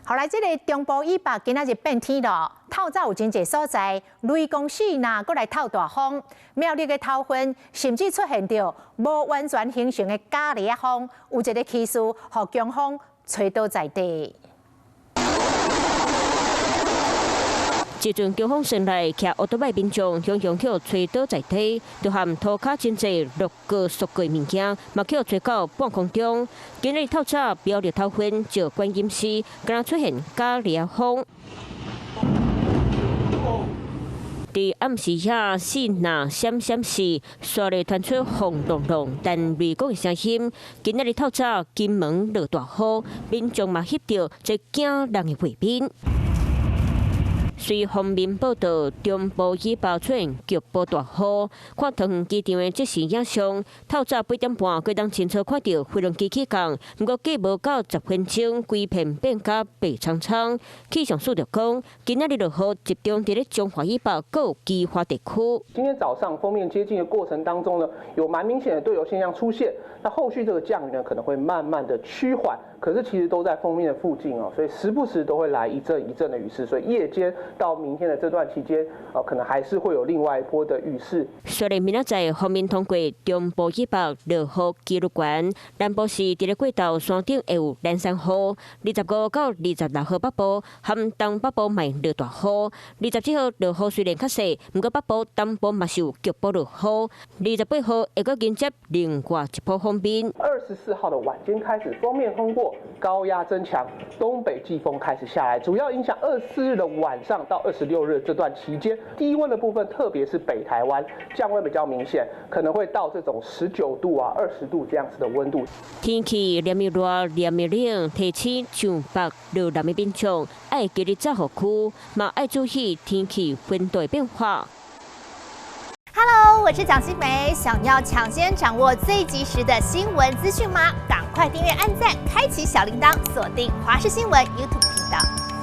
後來這个中部以北今仔日變天咯，透早有真濟所在雷公四若閣來透大風，苗栗的頭份甚至出現著無完全形成的咖喱仔風，有一个騎士予強風吹倒在地。這陣強風上來，騎烏托邦民眾雄雄予吹倒在地，就和塗跤真濟落個塑膠物件，嘛予吹到半空中。今日透早苗栗頭份石觀音寺，敢若出現咖喱風。佇暗時遐四若閃閃時，煞咧傳出轟隆隆，但雷公的聲音。今仔日透早金門落大雨，民眾嘛翕著這驚人的畫面。隨鋒面報道，中部以北出現局部大雨，看桃園機場的即時影像，透早8點半，閣當清楚看著飛輪機起降，毋過過無夠10分鐘，規片變甲白蒼蒼。氣象署就講，今仔日落雨集中佇咧彰化以北閣基花地區。今天早上鋒面接近的過程當中呢，有蠻明顯的對流現象出現。那後續這個降雨呢，可能會慢慢的趨緩，可是其實都在鋒面的附近哦，所以時不時都會來一陣一陣的雨勢，所以夜間到明天的這段期間，可能還是會有另外一波的雨勢。雖然明仔載鋒面通過中部以北落雨幾率懸，南部是佇咧過頭山頂會有連山雨。25到26號北部和東北部嘛落大雨。27號落雨雖然較細，毋過北部東部嘛是有局部落雨。28號會閣迎接另外一波鋒面。24號的晚間開始，鋒面通過，高壓增強，東北季風開始下來，主要影響24日的晚上到26日這段期間，低溫的部分，特別是北台灣降溫比較明顯，可能會到這種19度啊、20度這樣子的溫度。天氣連日熱，連日冷，提醒上北落南的民眾愛記得罩雨具，嘛愛注意天氣溫度的變化。 Hello，我是蔣新梅，想要搶先掌握最及時的新聞資訊嗎？趕快訂閱、按讚、開啟小鈴鐺，鎖定華視新聞 YouTube 頻道。